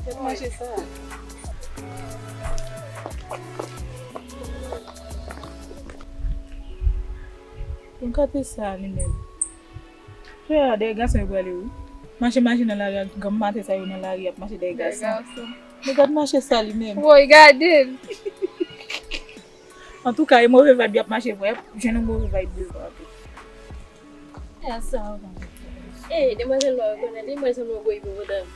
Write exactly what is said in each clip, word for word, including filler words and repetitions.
Gad mache sa. Bon, gade sa li menm. Frè a, dèyè gason yo prale wi. Mache, mache nan lari a, granm maten sa yo nan lari ap mache dèyè gason. Men gad mache sa li menm. Woy, gade l. Antouka, e move vibe y ap mache vre, y ap jwenn yon move vibe devan tou. E sa w konn. Ey, demwazèl nwa yo konnen li, mwen sanble yon gwo ipopotam.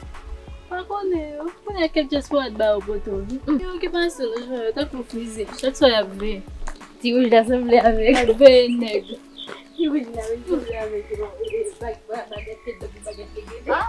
Pa konnen yo. Konnen kèk dyaspora t ba yo poto wi. Yo ki panse nou jwenn yo tankou fizi. Chak swa y ap veye. Ti wouj la sanble avèk. Y ap veye nèg. Ti wouj la menm sanble avèk, e, e, bag, ba-, bagèt tèt, bagèt legede.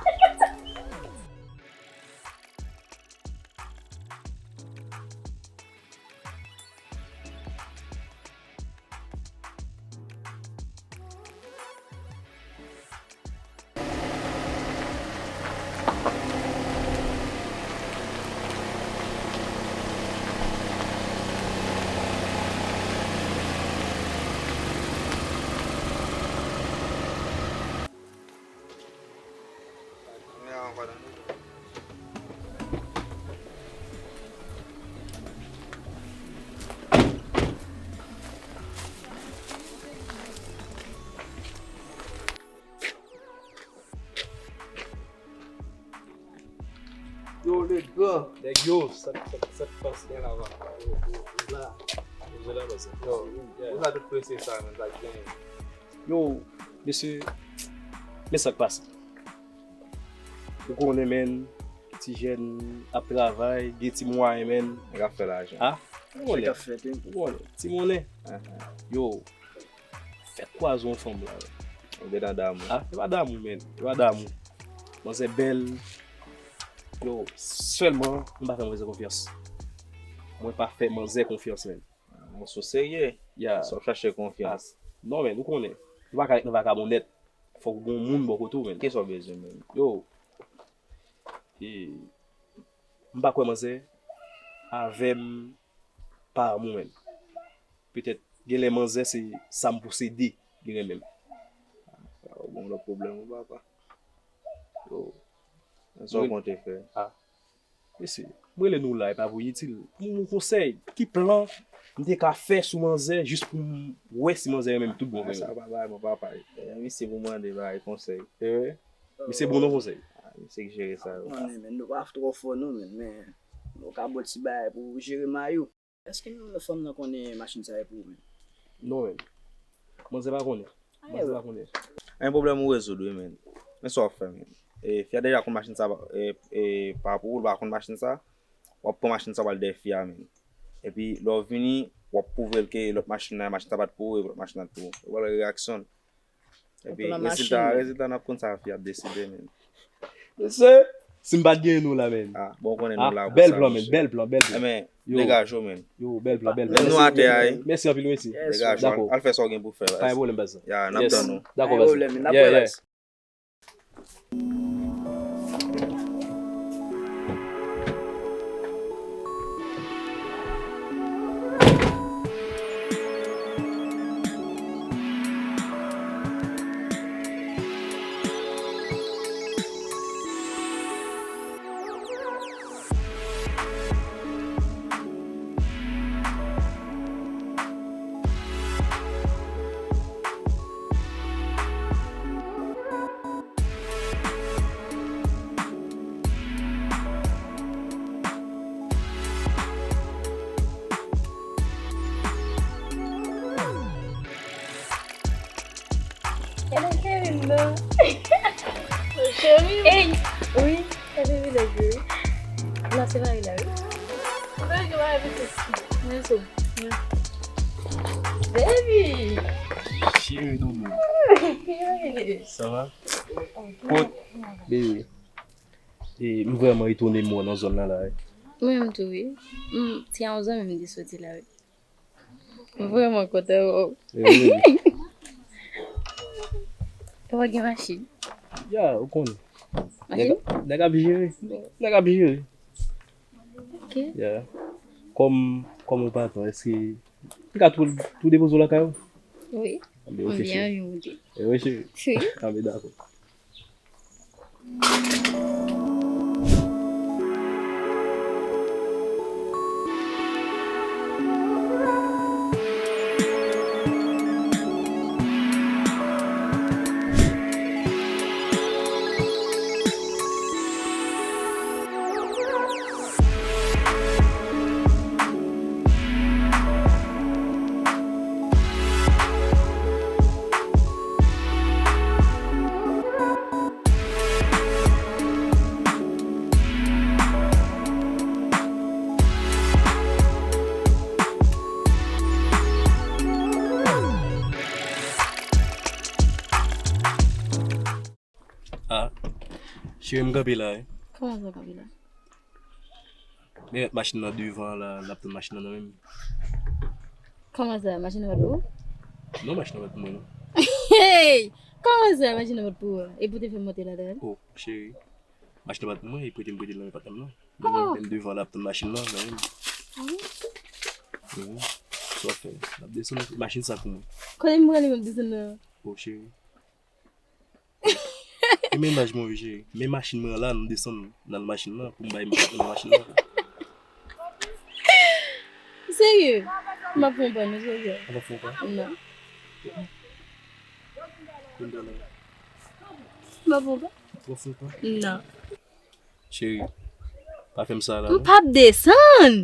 Yo, le gran. Nèg yo, sa, sa, sa k pase la, va? Yo, yo, yo la. Yo, yo la, yo la. Yo, yo la, tout prese sa, men, sa k genyen. Yo, mesye, men sa k pase. Ou konnen, men, ti jèn ap travay, gen ti mwayen, men. Nèg ap fè lajan. Ah, ou konnen. Chèk ap fèt, wi. Ou konnen, ti monnen. Ahan. Yo, fèk kwaze yon fanm la. Ou gen nan damou. Ah, e pa damou, men. E pa damou. Manzè bèl. Yo, sèlman, mwen pa fè manzè konfyans. Mwen pa fè manzè konfyans, men. Mwen sou serye. Ya. Sa w ap chache konfyans. Ah, non, men, ou konnen. Nou pa ka ret nan vakabonnèt. Fòk ou gen yon moun bò kote w, men. Kisa w bezwen, men? Yo. E, m pa kwè manzè avè m pa amou, men. Petèt, genlè manzè se sa m posede li renmen m. Sa yon bon lòt pwoblèm wi, papa. Yo. Sa w konte fè? Ah. Mesye, m rele nou la, e pa pou itil. Pou yon konsèy, ki plan m te ka fè sou manzè, jis pou m wè si manzè renmen m tout bon, ah, vrèman? Sa pa bagay mwen, papa. E, misye pou mande bagay konsèy. E, misye bon nan konsèy. Ah, misye k jere sa yo. Konnen, men, nou pa twò fò non, men, men nou ka ba w ti bagay pou jere may ou. Èske nou, fanm nan konnen machin sa e pou ou menm? Non, menm. Manzè pa konnen. Manzè pa konnen. Gen pwoblèm ou rezoud wi, men. Men sa w ap fè, men. E, fi a deja konn machin sa, e, e, pa pou ou, l pa konn machin sa. W ap pran machin sa, w al dèyè fi a, men. Epi, lè w vini, w ap pwouve l ke lòt machin nan, machin sa pa t pou ou, e lòt machin nan t pou ou. Ou wè reyaksyon l. Epi rezilta, rezilta n ap konn sa fi ap deside, men. Mesye, si m pa t genyen nou la, men. Ah, bon, konnen nou la pou sa, bèl plan, men, bèl plan, bèl plan. Ebyen, degaje w, men. Yo, bèl plan, bèl plan. Men nou atè a, wi. Mèsi anpil, mèsi. Degaje w, al fè sa w gen pou fè, baz. Pa gen pwoblèm, baz. Ya, n ap tann ou. Dakò, baz. Yeah, yeah. Gade Kevin non. Kevin. Ey. Wi, gade vilaj yo wi. La se mari la wi. Mwen se mari pitit. Mwen se. Baby. Cheri doudou. Sa va? Kot? Baby. E, m vrèman etone m wè w nan zòn nan la wi. Mwen menm tou wi. M, se yon zanmi m te soti la wi. M vrèman kontan wè w. E wi, wi. E w gen machin? Ya, ou konnen. Machin? Nèg, nèg ap jere. Nèg ap jere. Ok. Ya. Kòm, kòm ou patwon, èske m ka tou, tou depoze w lakay ou? Wi. Anben, ok, cheri. Anben, cheri. Wi. Anben, dakò. M kanpe la, wi. Kòman sa w kanpe la? Men mèt machin nan devan la, l ap tann machin nan nan men m. Kòman sa? Machin nan pa t pou ou? Non, machin nan pa t pou mwen, non. Hey! Kòman sa? Machin nan pa t pou ou? E pou te fè m monte ladan l? Oh, cheri. Machin nan pa t pou mwen, e prete m prete l nan men patnè m nan. Kòman? Men m devan la ap tann machin nan, nan men m. Ah bon? Mhm. Sa w ap fè? N ap desann, machin sa pou mwen. Kote m prale m ap desann nan? Oh, cheri. E men laj mwen, wi, cheri. Men machin mwen an la, nou desann nan machin nan, pou m bay m nan machin nan. Serye? M ap fè yon pa, non, serye. Ou p ap fè yon pa? Non. Kounye a la. M ap fè yon pa. Ou p ap fè yon pa? Non. Cheri, pa fè m sa la, non. M p ap desann.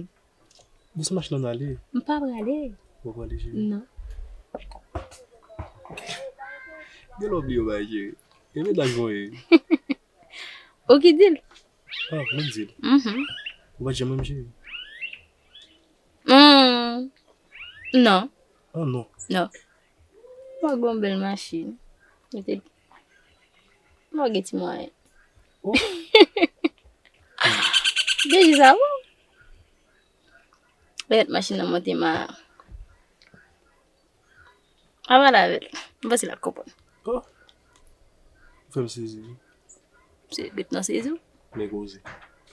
Desann machin nan ale. M pa prale. Ou pa prale, cheri? Non. Gen lè w bliye yon bagay, cheri. E medaj mwen ye. Ou ki di l? Ah, mwen di l. Mhm. Ou pa t janm renmen m, cheri? Hmm. Non. Ah, non. Non. Mwen gen yon bèl machin. Mete. Mwen gen ti mwayen. Oh. Depi sa bon. Lè machin nan monte ma. A pale avè l. M panse l ap konprann. Oh. Ou fè m sezi. Se bèt nan sezi w. Men koze.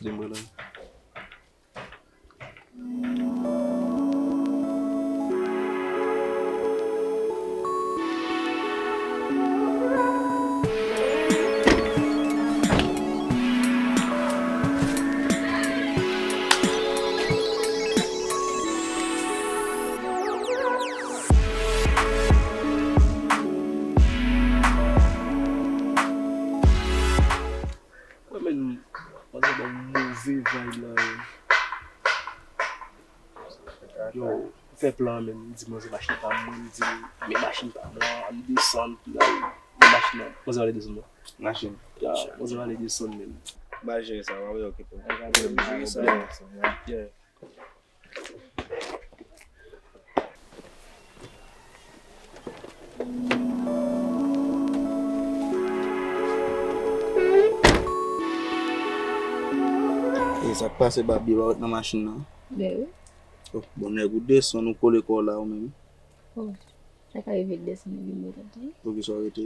Di m pran nan. Wè, men, manzè ban m move vibe la, men. Yo, m fè plan, men, m di manzè machin pa mwen, m di l, men machin pa mwen, ann desann, men machin nan. Manzè pa vle desann, non. Machin. Ya, manzè pa vle desann, men. M a jere sa, m a okipe. M a jere sa. Yeah. E sa k pase, Babi, pa ret nan machin nan? Ben wi. Oh, bon, nèg ou desann, ou kole kò w la ou menm. Oh, sa ka rive desann epi m ret ap di. Poukisa w rete?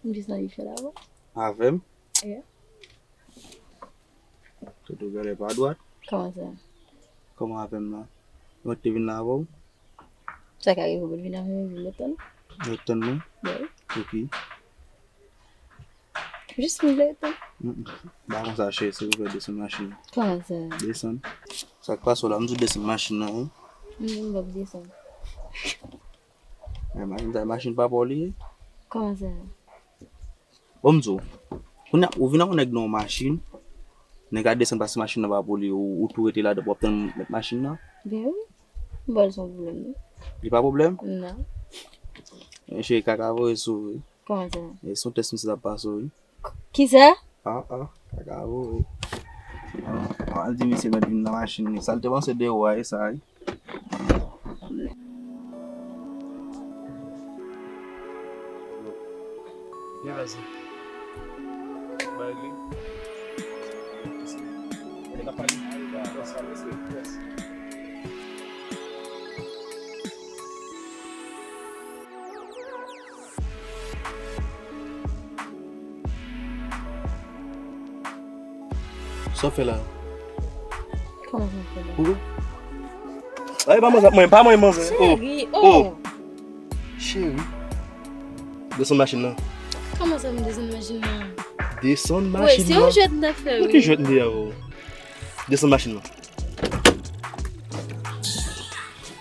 M jis anvi fè l avè w. Avè m? Yeah. Tèt ou genlè pa dwat. Kòman sa? Kòman avè m la? Mwen te vin la avè w? Sa ka rive pou l vin avè m, vin ret tann. Ret tann mwen? Wi. Pou ki? Jis pou m vle ret tann. Mm, mm. Pa konsa, cheri, silvouplè, desann machin nan. Kòman sa? Desann. Sa k pase w la? M di w desann machin nan, wi. Non, m p ap desann. Men machin sa, machin papa w li ye? Kòman sa? Bon, m di w, kounye a, ou vin ak yon nèg nan yon machin, nèg la desann paske machin nan pa pou li, ou, ou tou rete ladan pou w ap tann mèt machin nan? Ben wi. M pa wè l se yon pwoblèm, non. Li pa pwoblèm? Non. Men cheri, kaka voye sou ou, wi. Kòman sa? E se yon tès misye t ap pase w, wi. Kisa? Ah, ah, kaka voye. Al di misye mèt vin nan machin li. Sa l te panse de ou a, e sa, wi. Byen, vas-y. Bay li. Nèg ap pale. Sa w fè la? Kòman sa fè la? Ou? Ay, pa manzè, mwen, pa mwen manzè. Oh, cheri, oh. Oh. Cheri. Desann machin nan. Kòman sa m desann machin nan? Desann machin nan. Wi, se yon jwèt m t ap fè, wi. Ou ki jwèt m te avè w? Desann machin nan.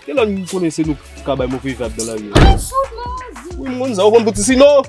Gen lè m konnen se nou k ka bay move vibe nan lari a. Ay, fout mwen, zi. Wi, m konn sa, ou konn pou ti sino.